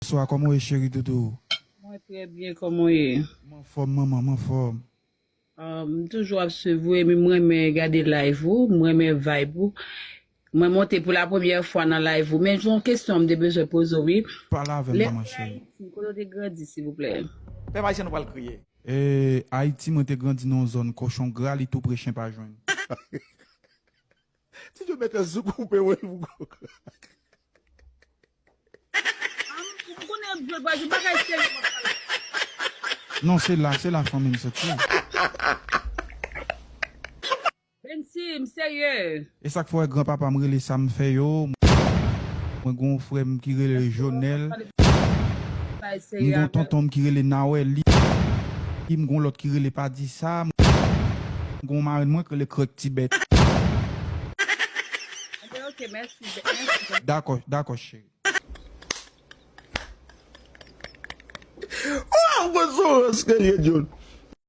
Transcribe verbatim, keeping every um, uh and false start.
Bonswa, kòman w ye, cheri doudou? Mwen trè byen, kòman w ye? M anfòm, manman, m anfòm. Ah, m toujou ap swiv ou, epi m renmen gade live ou, m renmen vibe ou. Mwen monte pou la premyè fwa nan live ou, men yon kesyon m te bezwen poze w, wi. Pale avè m, manman cheri. Ayiti, kote w te grandi, silvouplè? Pèp ayisyen nou pral kriye. E, Ayiti, mwen te grandi nan yon zòn kochon gra, li tou pre chen pa jwenn. Ti Djo mèt zouk koupe wè pou gwo. M konnen ap jwe, bagay serye w ap pale. Non, se la, se la fanmi m soti. Bensi, m serye. E sa k fè w wè granpapa m rele sa m fè yo. Mwen gen yon frè m ki rele Jonel. Bagay M serye gen yon avè tonton m ki rele Nawèl. Li, m gen yon lòt ki rele Padisa. M gen yon marenn mwen ki rele Krèk Tibèt. Ok, mèsi, mèsi. Dakò, dakò, cheri. Waw, mwen sou rans ke l ye, John.